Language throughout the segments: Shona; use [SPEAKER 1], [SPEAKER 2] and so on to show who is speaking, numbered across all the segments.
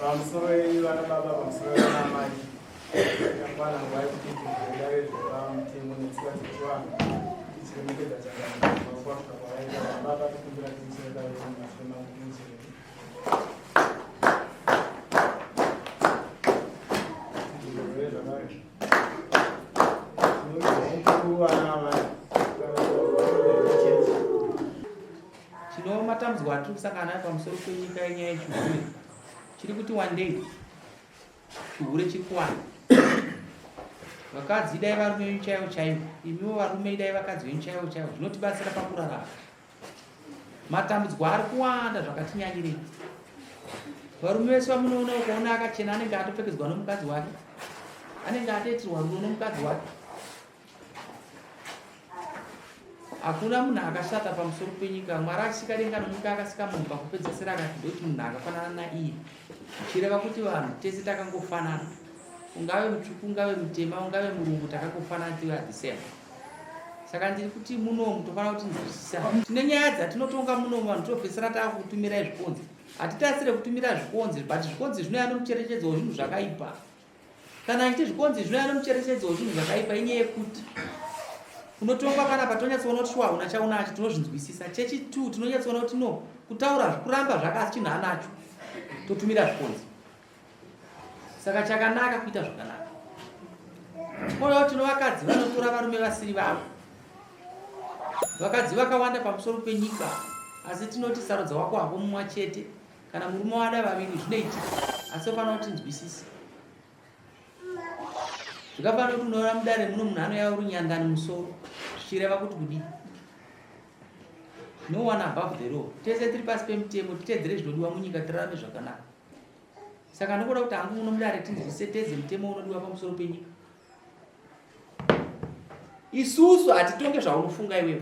[SPEAKER 1] Pamusoro vana baba, pamusoro vana amai, yakwana nguva yekuti tigare zvepamutemo netsika dzechivanhu tichiremekedza changamire kwasvika kwavaita baba tokumbira timusoro dare mumashure mangu muchirei.
[SPEAKER 2] Tino matambudziko atiri kusangana nayo pamusoro penyika yenyaya yechihure chiri kuti wandei. Chihure chiri kuwanda. Vakadzi idai varume venyu chaivo chaivo, imiwo varume idai vakadzi venyu chaivo chaivo, zvinotibatsira pakurarama. Matambudziko ari kuwanda zvakatinyanyirei. Varume vese vamunoona ukaona akachena anenge atopfekedzwa nomukadzi wake, anenge atoitirwa rudo nomukadzi wake. Hakuna munhu akashata pamusoro penyika. Mwari achisika denga nonyika akasika munhu pakupedzesera akati ndoti munhu akafanana naiye, zvichireva kuti vanhu tese takangofanana. Ungave mutsvuku, ungave mutema, ungave murungu, takangofanana tiri the same. Saka ndiri kuti munomu tofanira kuti nzwisisa. Tine nyaya dzatinotonga munomu vanhu topedzisira takutumirai zvikonzi. Hatitarisire kutumira zvikonzi but zvikonzi zvinouya nomucherechedzo wezvinhu zvakaipa. Kana achiti zvikonzi zvinouya nomucherechedzo wezvinhu zvakaipa inyaya yekuti unotongwa panapa tonyatsoona kuti shuwa hauna chaunacho tinozvinzwisisa. Chechi 2 tinonyatsoona kuti no kutaura zvikuramba zvakasi chinhu anacho totumira zvikonzi. Saka chakanaka kuita zvakanaka. Koyo tino vakadzi vanotora varume vasiri vavo. Vakadzi vakawanda pamusoro penyika asi tinoti sarudza wako hako mumwa chete kana murume wada vaviri zvinoitika asi ufanira kuti nzwisise. Zvikafanira kuti unoona mudare muno munhu anouya uri nyandani musoro zvichireva kuti kudii? No one above the law. Tese tiri pasi pemutemo titedzere zvinodiwa munyika tirarame zvakanaka. Saka ndinoda kuti hangu muno mudare tinzwisise teze mutemo unodiwa pamusoro penyika. Isusu hatitonge zvaunofunga iwewe.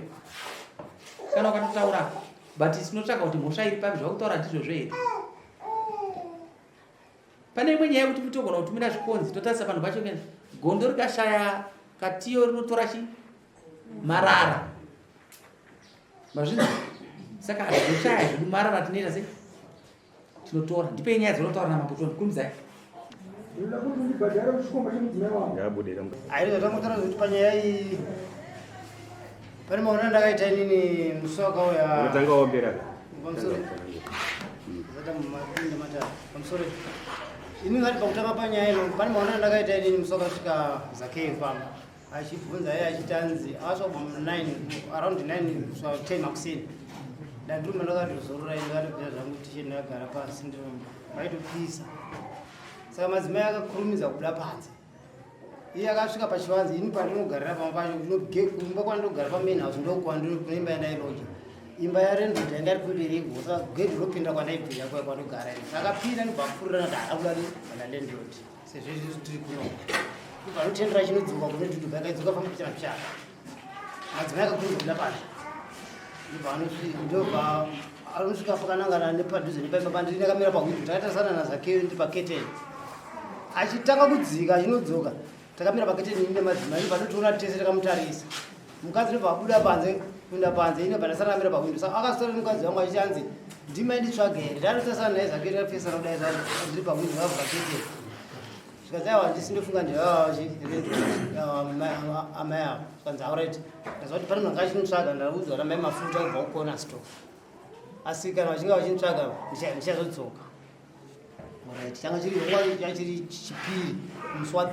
[SPEAKER 2] Kana ukatotaura but tinotsvaka kuti mhosva iri papi zvakutaura ndizvozvo here. Pane imwe nyaya yekuti togona kutumira zvikonzi totarisa panhu pacho gondo rikashaya katiyo rinotora chi marara. Mazvinzwa? Saka hazvishaya zvedu marara tinoita sei? Tinotora. Ndipei nyaya dzinotaura namambo Tony. Kurumidzai.
[SPEAKER 1] Ndinoda kuti undibhadhare chikomba chemudzimai wangu.
[SPEAKER 3] Ngabude kambo.
[SPEAKER 4] Ayi zvatangotaura kuti panyaya iyi pane maonero andakaita inini musi wakauya
[SPEAKER 3] Unotanga waombera.
[SPEAKER 4] Pamusoro. Zata mapinda matatu. Pamusoro. Ini ngati pakutanga panyaya ino pane maonero andakaita inini musi wakasvika Zakeyo pamba. Achibvunza iye achiti anzi akasvika kubva mu 9 around 9 kusvika 10 makuseni. Ndandiruma ndakatozorora ini ndakatobvira zvangu t-shirt ndakagara pasi ndiro vaitopisa. Saka madzimai akakurumidza kubuda panze. Iye akasvika pachivanze ini pandinogarira pamba pacho kumba kwandinogara pamain house ndokwandino imba yandairoja. Imba yarendota yanga iri kumberi iko saka gedhi ropinda kwandaibvira kuya kwandogara ini. Saka akapinda ndobva apfurirana ndakuda na landlord. Sezvo izvi tiri kuno. Kubva anotendera chinodzoka kune dhudhu yakaidzoka famba pichana pichana. Madzimai akakurumidza kubuda panze. Ndobva anosvika ndobva anosvika pakanangana nepadhuze nepaimba pandiri ndakamira pahwindo takatarisana naZakeyo ndiri paketeni. Achitanga kudzika achinodzoka takamira paketeni ini nemadzimai ndobva totoona tese takamutarisa. Mukadzi ndobva abuda panze kuenda panze ini ndobva ndasara ndamira pahwindo. Saka akasara nemukadzi wangu achiti anzi ndimai nditsvage here ndatotarisana naye Zakeyo takapesana kudai ndiri pahwindo ndakavhura keteni. Zvikanzi aiwa handisi ndofunga amai avo. Zvikanzi alright. Ndaziva kuti pane munhu anga achinditsvaga ndaudzwa namai mafuta kubva kucorner store. Asi kana vachinge vachinditsvaga ndichazodzoka. Alright, changa chiri nguva chiri chipiri musi wa 3.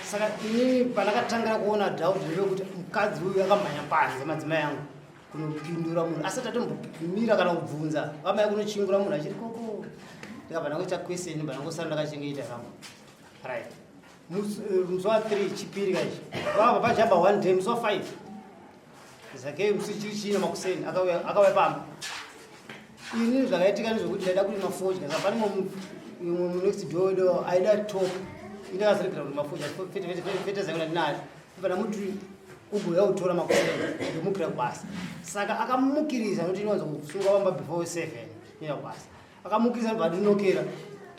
[SPEAKER 4] Saka inini pandakatangira kuona doubt ndeyekuti mukadzi uyu akamhanya panze madzimai angu kunopindura munhu asati atombomira kana kubvunza vamai kunochingura munhu achiri koko ndikabva ndangoita question ndibva ndangosara ndakachengeta zvangu right. Musi wa 3 chipiri kaichi vabva pajamba one day, musi wa 5 Zakeyo, musi chiri china makuseni, akauya pamba. Ini zvakaitika ndezvekuti ndaida kurima fodya, saka pane mumwe next door wedu aida top. Indakazoregera kurima fodya, fertilizer yakona ndinayo. Ibva ndamuti ugouya kutora makuseni, ndomukira kubasa. Saka akamukiriza nokuti inowanza kusunga pamba before 7, inoenda kubasa. Akamukiriza, ndobva ndinokera,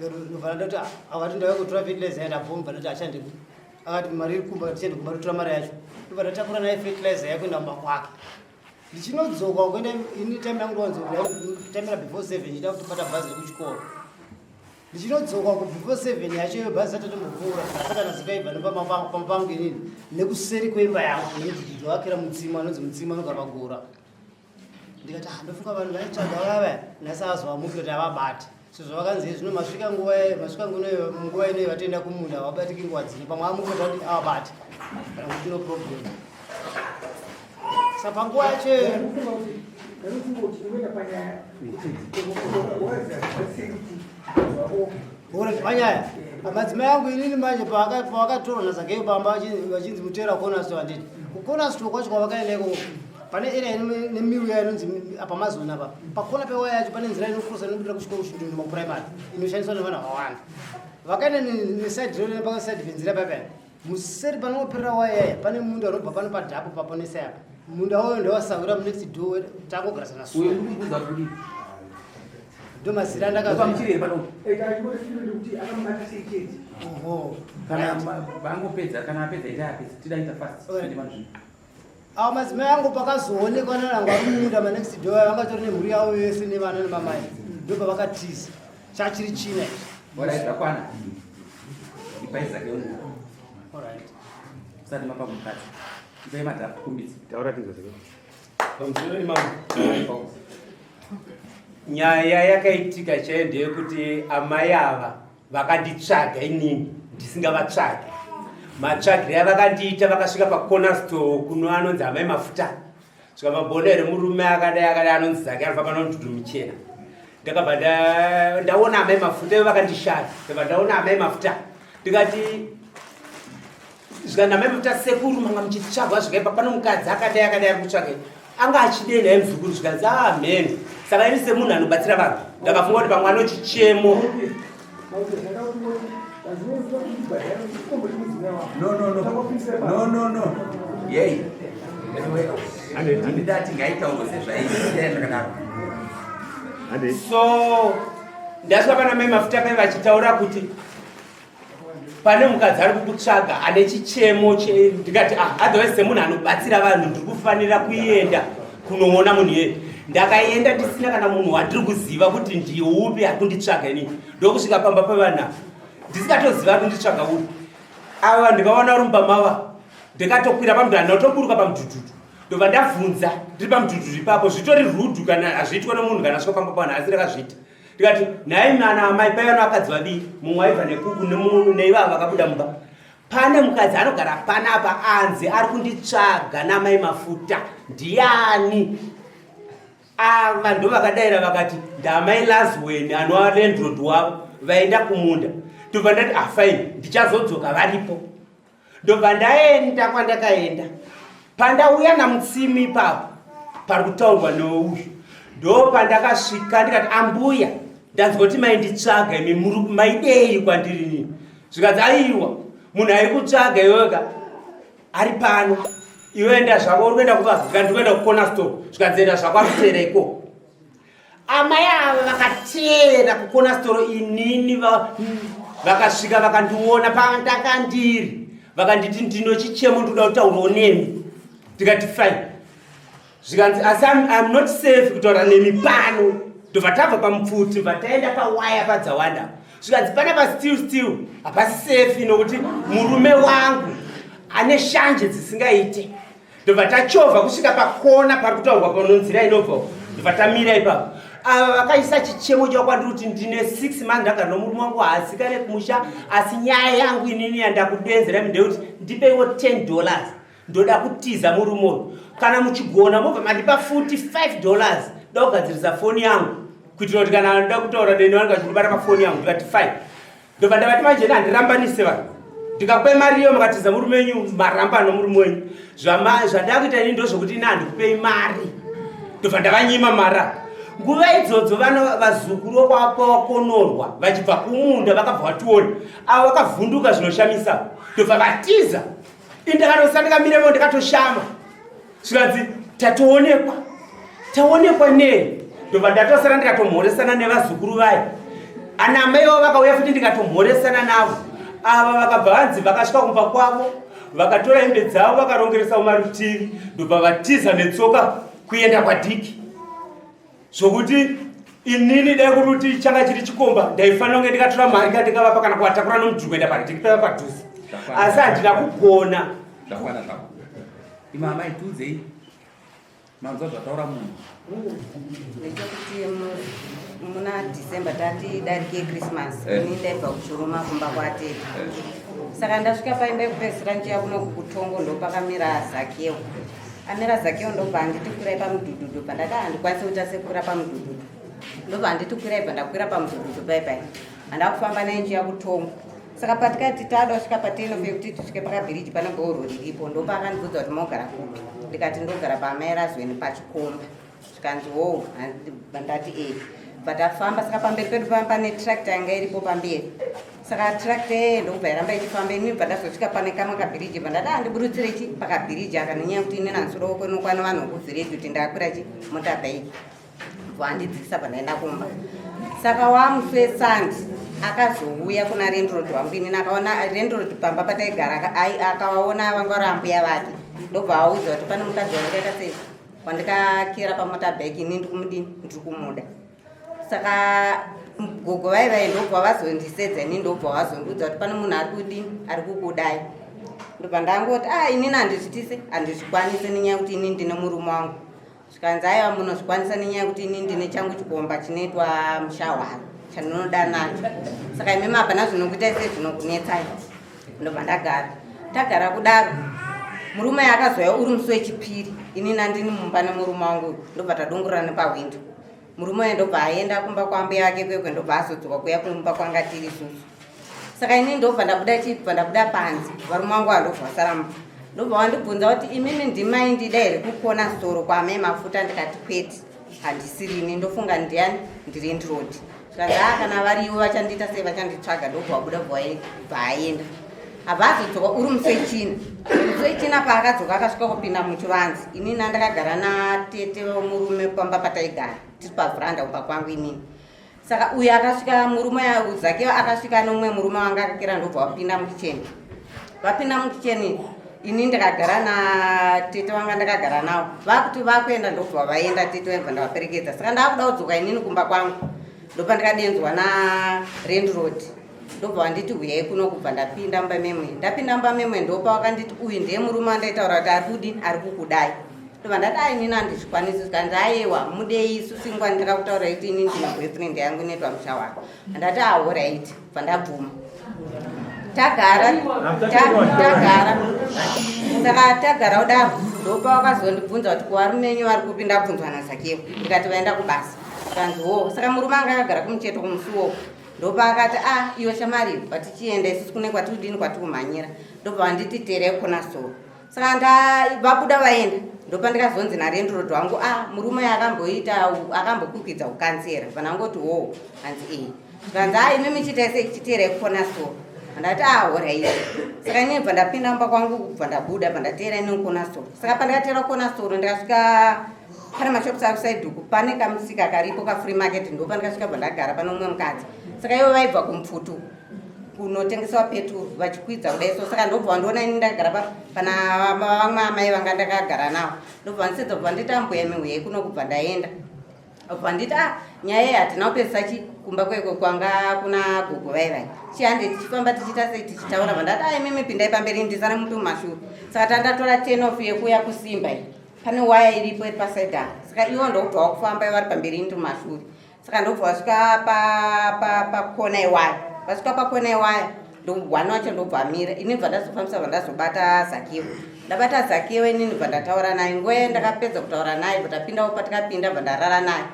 [SPEAKER 4] ndobva ndati akati ndauya kutora fertilizer. Yandabvomba ndati achande, akati mari iri kumba, tichende kumba totora mari yacho. Ndobva ndatakura naye fertilizer yakuenda kumba kwake. Ndichinodzoka kuenda, ini time yangu ndowanzotamira before 7, ndichida kutobata bhazi rekuchikoro. Ndichinodzoka ku before 7 yacho iyo, bhazi ratatombopfuura. Saka nazikaibva nepamba pangu inini nekuseri kweimba yangu nemudhudhudhu wakira mutsima, anonzi mutsima, anogara pagora. Ndikati, "Ah, ndofunga vanhu vaitsvaga vava nhasi azovamukira kuti avabate sezvo vakanzi zvino masvika nguva, masvika nguva inoyi vatoenda kumunda, havabatiki nguva dzino. Pamwe amukira kuti avabate kana kuti no problem." Saka panguva yacho
[SPEAKER 3] Ndinofunga kuti inoenda panyaya waziva kuti
[SPEAKER 4] Panyaya madzimai angu inini manje, pavakatorwa naZakeyo pamba vachinzi mutera corner store, handiti kucorner store kwacho kwavakaenda ikoko pane area nemiuya inonzi pamazoni apa, pakona pewaya yacho pane nzira inokrosa inobudira kuchikoro Chindunduma Primary, inoshandiswa nevanhu vakawanda. Vakaenda neside road, pakaside penzira papaya museri panoperera waya yaya, pane munda unobva pano padhapo paponesa apa. Munda uyo ndewasahwira munext door, tangogarisana.
[SPEAKER 2] Uyo ndikubvunza kuti
[SPEAKER 4] Ndo mazira.
[SPEAKER 2] Pamuchiri here pano?
[SPEAKER 3] Kuti akamubata sei chete.
[SPEAKER 4] Oho.
[SPEAKER 2] Kana vangopedza, kana apedza, ita apedza, tidaita fast.
[SPEAKER 4] Alright.
[SPEAKER 2] Tiende panzvimbo.
[SPEAKER 4] Avo madzimai angu pakazoonekwa nanangu ari mumunda manext door, vangatori nemhuri yavo yese nevana nemamai, ndopavakatiza. Chachiri china izvi.
[SPEAKER 2] Alright, zvakwana. Ipai Zakeyo nguva.
[SPEAKER 4] Alright.
[SPEAKER 2] Usati mapa mukadzi, ipai madhafu kumbidzi.
[SPEAKER 1] Taura tinzwa, Zakeyo.
[SPEAKER 5] Pamusoro imamo, nyaya yakaitika chaiyo ndeyekuti amai ava vakanditsvaga inini ndisingavatsvage. Matsvagire avakandiita, vakasvika pacorner store kuno anonzi amai Mafuta, svika mabona here murume akadai akadai anonzi Zake anofamba nomudhudhu muchena. Ndakabva ndaona amai Mafuta ivo vakandishaya. Ndabva ndaona amai Mafuta, ndikati zvikanzi, "Amai Mafuta, sekuru, manga muchitsvagwa zvikaipa. Pano mukadzi akadai akadai ari kutsvagai, anga achidei naye muzukuru?" Zvikanzi, "Amen." Saka ini semunhu anobatsira vanhu ndakafunga kuti pamwe anochichemo.
[SPEAKER 6] No, no, no. No, no, no. Yei. Ndati ngaitaurwe sezvaisiya zvakadaro.
[SPEAKER 5] So ndasvika pana mai Mafuta pai vachitaura kuti pane mukadzi ari kukutsvaga ane chichemo. Ndikati, "Ah, otherwise semunhu anobatsira vanhu ndiri kufanira kuenda kunoona munhu iyeye." Ndakaenda ndisina kana munhu wandiri kuziva kuti ndiupi ari kunditsvaga inini. Ndokusvika pamba pevanhu ava ndisingatoziva ari kunditsvaga upi. Ava ndikaona uri mumba mava, ndikatokwira pamudhana, ndatoburuka pamudhudhudhu, ndobva ndabvunza ndiri pamudhudhudhu ipapo. Zvitori rude kana hazviitwa nomunhu kana asvika pamba pavanhu, asi ndakazviita. Ndikati, "Nhai mana amai," paiva nevakadzi vaviri, mumwe aibva nekuku neivava vakabuda mumba, "pane mukadzi anogara panapa anzi ari kunditsvaga namai Mafuta, ndiani?" Ava ndo vakadaira vakati ndamai Lazweni anova landlord wavo, vaenda kumunda. Ndobva ndati, "Ah, fine, ndichazodzoka varipo." Ndobva ndaenda kwandakaenda. Pandauya namutsimi ipapo pari kutaurwa nouyu, ndo pandakasvika ndikati, "Ambuya, ndanzwa kuti mainditsvaga imi, maidei kwandiri nini?" Zvikanzi, "Aiwa, munhu aikutsvaga iweka ari pano. Iwe enda zvako. Uri kuenda kuva?" Zvikanzi, "Ndikuenda kucorner store." Zvikanzi, "Enda zvako, arikuteera ikoko." Amai ava vakateera kucorner store inini. Vakasvika vakandiona pandakandiri, vakanditi, "Ndino chichemo, ndinoda kutaurawo nemi." Ndikati, "Fine." Zvikanzi, "Asi I'm not safe kutaura nemi pano." Ndobva tabva pamupfuti, bva taenda pawaya padzawanda. Zvikanzi, "Panapa still still hapasi safe nokuti murume wangu ane shanje dzisingaite." Ndobva tachovha kusvika pakona pari kutaurwa pano nzira inobva, ndobva tamira ipapo. Ava vakaisa chichemo chakwandiri kuti, "Ndine 6 months ndagara nomurume wangu, haazikane kumusha, asi nyaya yangu inini yandakudenzera imi ndeyekuti ndipeiwo $10, ndoda kutiza murume uyu. Kana muchigona mobva mandipa futi $5, ndoda kugadzirisa foni yangu kuitira kuti kana ndoda kutaura neni vanenge vachindibata pafoni yangu." Ndikati, "Fine." Ndobva ndavati, "Manje handirambanise vanhu. Ndikakupai mari iyo mukatiza murume wenyu, maramba nomurume wenyu. Zvandakuita ini ndozvokuti ini handikupei mari. Ndobva ndavanyima mari apa. Nguva idzodzo vana vazukuru vokwakonorwa vachibva kumunda vakabva vationa. Avo vakavhunduka zvinoshamisa. Ndobva vatiza. Ini ndakatosara ndakamiremo ndakatoshama. Zvikanzi tatoonekwa. Taonekwa nei? Ndobva ndatosara ndikatomhoresana nevazukuru vaya. Ana amai vavo vakauya futi ndikatomhoresana navo. Ava vakabva vanzi vakasvika kumba kwavo vakatora hembe dzavo vakarongeresa mumarutivi ndobva vatiza netsoka kuenda kwadhiki. Zvokuti inini dai kuri kuti changa chiri chikomba ndaifanira kunge ndikatora mari ka ndikavapa kana kuvatakura nomudhuri kuenda padhiki paiva padhuze. Asi handina kugona.
[SPEAKER 2] Zvakwana zvako. Imi amai tiudzei manzwa zvataura munhu.
[SPEAKER 7] Ndechekuti muna December tati darike Christmas
[SPEAKER 2] eh.
[SPEAKER 7] ini ndaibva kuchiruma kumba kwatete.
[SPEAKER 2] Eh.
[SPEAKER 7] Saka ndasvika paimba yekupedzisira ndichiya kuno kukutongo ndopakamira Zakeo. Amira Zakeo ndobva anditi kwirai pamudhudhudhu pandati handikwanisi kuita sekukwira pamudhudhudhu. Ndobva anditi kwirai bva ndakwira pamudhudhudhu pai pai. Handakufamba naye ndichiya kutongo. Saka patikati tada kusvika pateno pekuti tisvike pakabhiriji pane bhoro riripo ndopaakandibvunza kuti mogara kupi ndikati ndogara paamai Razweni pachikomba zvikanzi hoo ndati e bva tafamba saka pamberi pedu pamba pane tractor yanga iripo pamberi saka tractor yeye ndokubva yaramba ichifamba ini bva ndazosvika pane kamwe kabhiriji bva ndati andiburutsire chi pakabhiriji aka nenyaya yekuti ini nandisodawo kunokwana vanhu vekuvhireji kuti ndakwira chi motabhaiki vandidzikisa pandaenda kumba saka wamusi wesandi akazouya kuna rendirod wangu inini akaona rendirod pamba pataigara akawaona vanga vari ambuya vake ndobva audza kuti pane mukadzi wandikaita sei wandikakera pamota bag ini ndikumudini ndiri kumuda saka gogo vai vai ndobva vazondisedza ini ndobva vazondiudza kuti pane munhu ari kudini ari kukudai ndobva ndangoti a ah, inini handizvitise handizvikwanise nenyaya yekuti inini ndine murume wangu Zvikanzi aiwa munozvikwanisa nenyaya yekuti ini ndine changu chikomba chinoitwa mushahwara chandinoda nacho saka imimi hapana zvinokuitai sei zvinokunetsai ndobva ndagara tagara kudaro murume akazouya uri musi wechipiri ini nandini mumba nemurume wangu ndobva tadongorera nepahwindo murume uyo ndobva aenda kumba kwambuya vake kwekwe ndobva azodzoka kuya kumba kwanga tiri isusu saka ini ndobva ndabuda chibva ndabuda panze varume vangu vandobva vasara mumba ndobva vandibvunza kuti imimi ndimai ndida here kukona soro kwamai mafuta ndikati kwete handisirini ndofunga ndiani ndiri ndirodi zvikanzi a kana variwo vachandiita sei vachanditsvaga ndobva wabuda bva aenda abva azodzoka uri musi wechina musi wechina paakadzoka akasvika kupinda muchivanze inini andakagara natete murume pamba pataigara tiri pavhuranda kumba kwangu inini saka uyu akasvika murume zake akasvika nomumwe murume wanga akakira ndobva wapinda mukicheni vapinda mukicheni ini ndakagara natete wanga ndakagara nawo vakuti vakuenda ndobva vaenda tete vaibva ndavaperekedza saka ndakuda kudzoka inini kumba kwangu ndopandikadenzwa narendrod ndobva vanditi huyai kuno kubva ndapinda mumba memwe ndapinda mumba memwe ndopa wakanditi uyu ndiye murume wandaitaura kuti ari kudini ari kukudai ndobva ndati ai nini handizvikwanisi zvikanzi ayewa mudei isu singwa ndakakutaura kuti ini ndine boyfriend yangu inoitwa musha wako ndati ahoraiti bva ndabvuma tagara tagara saka tagara kudaro ndopa wakazondibvunza kuti kuvarume enyu vari kupi ndabvunzwa nazakewo ndikati vaenda kubasa kanzi wo saka murume anga akagara kumucheto kumusuwo ndopaakati a ah, iwe shamari vatichienda isusu kune kwatiudini kwatikumhanyira ndobva vanditi terei kona soro saka vabuda vaenda ndopandikazonzi narendrod wangu a ah, murume akamboita akambokwikwidza kukansera vanangoti wo hanzi e zvikanzi a ah, imi michiita sei chiteerei kukona soro ndati a horai saka ini bva ndapinda mumba kwangu kubva ndabuda bva ndateera ini kukona soro saka pandikateera kukona soro ndikasvika pane mashops ari uku pane kamusika karipo kafree market ndopandikasvika bva ndagara pane umwe mukadzi saka ivo vaibva kumupfutu kunotengesewa peturu vachikwidza kudai so saka ndobva wandiona ini ndakagara pana vamwe amai vanga ndakagara navo ndobva vandisedza kubva nditi ambuya mihuyai kuno kubva ndaenda bva nditi a ah, nyaya iyi hatina kupedzisa chi kumba kweko kwanga kuna gogo vai vai chihande tichifamba tichiita sei tichitaura bva ndati a imimi pindai pamberi ndisana muti mumashure saka tandatora ten off yekuuya kusimba iyi pane waya iripo iri pasaidi apa saka ivo ndokubva wakufamba vari pamberi ini mumashure saka ndobva vasvika pakona iwaya vasvika pakona iwaya one wacho ndobva amira ini bva ndazofambisa bva ndazobata zakiwo ndabata zakiwo inini bva ndataura naye nguva ye ndakapedza kutaura naye bva tapindawo patikapinda bva ndarara naye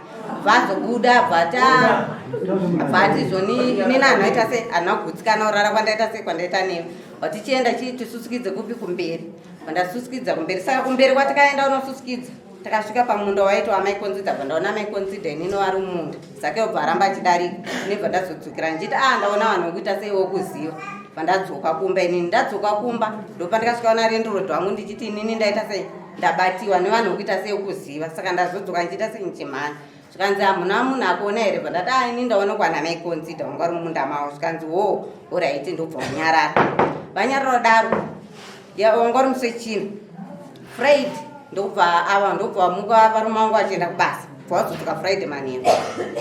[SPEAKER 7] bva azobuda bva ati zvoni inini anhu aita sei anhu agutsikana urara kwandaita sei kwandaita newe Watichienda chii tisusikidze kupi kumberi. Vandasusikidza kumberi. Saka kumberi kwatikaenda unosusikidza. Takasvika pamunda waitwa amai Consider bva ndaona amai Consider inini vari mumunda. Zakeo bva aramba achidarika. Inibva ndazodzokera ndichiti ah ndaona vanhu vekuita sei wokuziva. Vandadzoka kumba inini ndadzoka kumba ndopandikasvika ona rendirodhi wangu ndichiti inini ndaita sei ndabatiwa nevanhu vekuita sei wokuziva. Saka ndazodzoka ndichiita sei ndichimhanya. Zvikanzi hamuna munhu akuona here bva ndati ah ini ndaonekwa namai Consider vanga vari mumunda mavo. Zvikanzi wo oraiti ndobva wanyarara. Vanyarara daro wanga uri musi wechina. Friday ndobva ava ndobva vamuka varume vangu vachienda kubasa bva vazodzoka Friday manheru.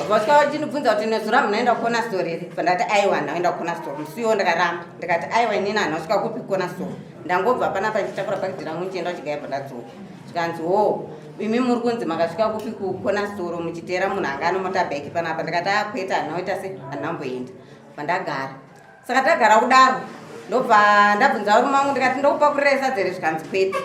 [SPEAKER 7] Vasvika vachindibvunza kuti nezuro hamuna kukona store here bva ndati aiwa handina kuenda kukona store musi iwowo ndakaramba ndikati aiwa inini handina kusvika kupi kukona store ndangobva panapa ndichitakura bhakidhi rangu ndichienda kuchigaya bva ndadzoka. Zvikanzi wo imi muri kunzi makasvika kupi kukona store muchiteera munhu anga ane motabheki panapa ndikati akwete handina kuita se handina kumboenda bva ndagara. Saka tagara kudaro ndobva ndabvunza varume vangu ndikati ndokupakurira sadza here zvikanzi kwete.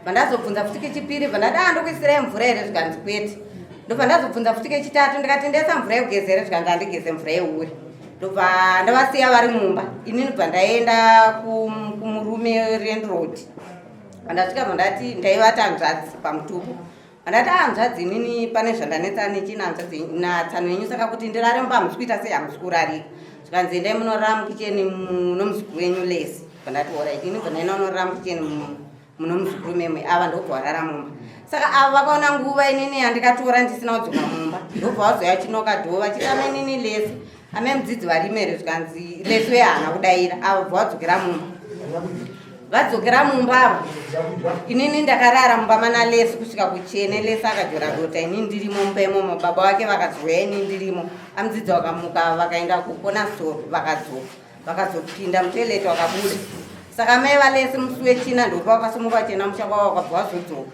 [SPEAKER 7] Bva ndazobvunza futi kechipiri bva ndati ah ndokuisirai mvura here zvikanzi kwete. Ndobva ndazobvunza futi kechitatu ndikati ndesa mvura yekugeza here zvikanzi handigeze mvura yeuri. Ndobva ndavasiya vari mumba inini bva ndaenda kumurume landlord. Pandasvika bva ndati ndaivata hanzvadzi pamutupo. Andati hanzvadzi inini pane zvandanetsa nechina hanzvadzi natsano yenyu saka kuti ndirare mumba hamusi kuita sei hamusi kurarika. Zvikanzi endai munorara mukicheni muno muzukuru wenyu Lesi. Pandati orit ini bva ndaenda unorara mukicheni muno muzukuru memwe ava ndobva warara mumba. Saka ava vakaona nguva inini yandikatora ndisina kudzoka mumba ndobva vazouya chinoka dhoo vachiti amai inini Lesi amai mudzidzi varimo here zvikanzi Lesi uye haana kudaira ava bva vadzokera mumba. Vadzokera mumba ava inini ndakarara mumba mana Lesi kusvika kuchene. Lesi akajora dota inini ndirimo mumba imomo. Baba vake vakazouya inini ndirimo. Amudzidzi vakamuka vakaenda kukona soro vakadzoka vakazopinda mutoilet vakabuda. Saka mai vaLesi musi wechina ndopa vakasimuka vachienda musha kwavo vakabva vazodzoka.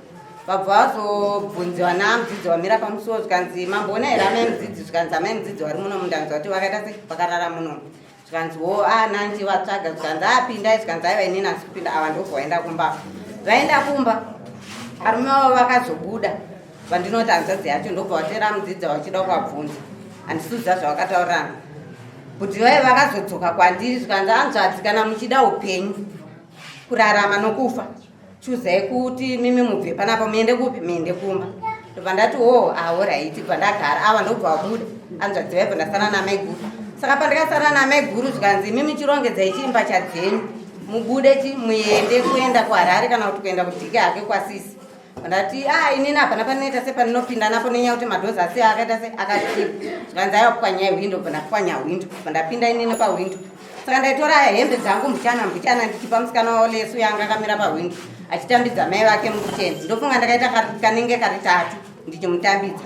[SPEAKER 7] Vabva vazobvunziwa naamudzidzi vamira pamusuwo zvikanzi mamboona here amai mudzidzi zvikanzi amai mudzidzi vari muno mundanzwa kuti vakaita sei vakarara muno. Zvikanzi wo ah nanji vatsvaga zvikanzi apindai zvikanzi aiwa inini asi kupinda ava ndobva vaenda kumba. Vaenda kumba varume vavo vakazobuda vandinoti hanzvadzi yacho ndobva vatera mudzidzi vachida kuvabvunza handisi kuziva zvavakataurirana. Kuti vaye vakazodzoka kwandiri zvikanzi hanzvadzi kana muchida upenyu kurarama nokufa chuzai kuti mimi mubve panapa muende kupi muende kumba. Ndobva ndati wo aoraiti bva ndagara ava ndobva vabuda hanzvadzi vaibva ndasara namaiguru. Saka pandikasara namaiguru zvikanzi mimi chirongedzai chimbatya dzenyu mubude chi muende kuenda kuHarare kana kuti kuenda kudhiki hake kwasisi. Ndati ah inini hapana panoita sepaninopinda napo nenyaya kuti madhozi asi akaita se akatipa. Zvikanzi aiwa pwanyai hwindo bva ndapwanya hwindo bva ndapinda inini pahwindo. Saka ndaitora hembe dzangu mbichana mbichana ndichipa musikana wavo Lesu yanga akamira pahwindo achitambidza mai vake mukicheni. Ndofunga ndakaita kanenge kari tatu ndichimutambidza.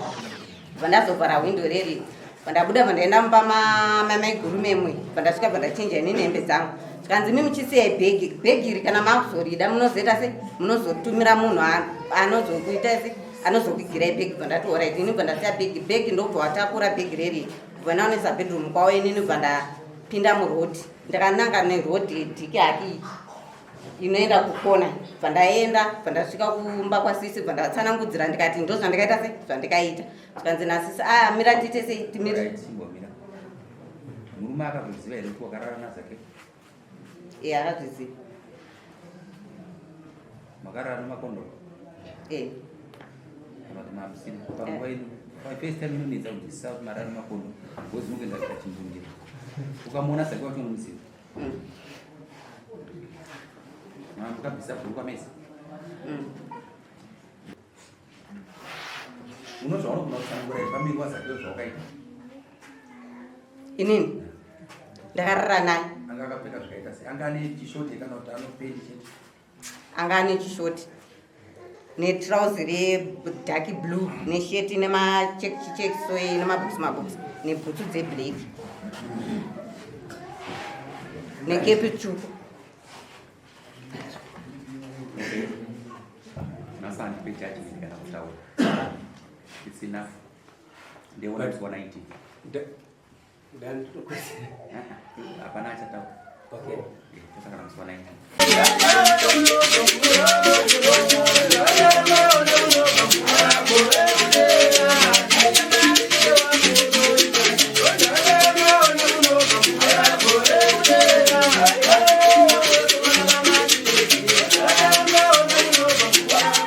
[SPEAKER 7] Bva ndazovhara hwindo reri. Bva ndabuda bva ndaenda mumba mamaiguru memwe. Bva ndasvika bva ndachinja inini hembe dzangu. Zvikanzi imi muchisiyai bhegi. Bhegi iri kana makuzorida munozoita se munozotumira munhu anozokuita se anozokugirai bhegi. Bva ndati orit ini bva ndasiya bhegi. Bhegi ndobva watakura bhegi reri. Bva ndaonesa bedroom kwavo inini bva ndapinda muroad. Ndakananga neroad dhiki haki iyi inoenda kukona. Bva ndaenda bva ndasvika kumba kwasisi bva ndatsanangudzira ndikati ndo zvandikaita se zvandikaita. Zvikanzi nasisi ah mira tiite sei timire.
[SPEAKER 2] Right, chimbomira. Murume akazviziva here kuti wakarara naZake?
[SPEAKER 7] Eh akazviziva.
[SPEAKER 2] Makarara nemakondomu?
[SPEAKER 7] Eh.
[SPEAKER 2] Kana kuti mamusina? Panguva ino, first time inonetsa kunzwisisa kuti marara nemakondomu because unonge ndachimbundira. Ukamuona Zake wacho unomuziva. Makabvisa bhurukwa mese. Unozvaunogona kutsanangura here pamberi waZakeo zvawakaita?
[SPEAKER 7] Inini ndakarara naye.
[SPEAKER 2] Anga akapfeka zvakaita sei? Anga ane chishoti kana kuti anopendi chete?
[SPEAKER 7] Anga ane chishoti netrauzi redark blue nesheti nemachekicheki soe nemabhokisi mabhokisi nebhutsu dzeblack nekepi tsvuku.
[SPEAKER 2] Okay. Nhasi handipe judgment kana kutaura. It's enough. Ndeona musi wa 19. Hapana achataura.
[SPEAKER 5] Okay.
[SPEAKER 2] Tosangana musi wa 19.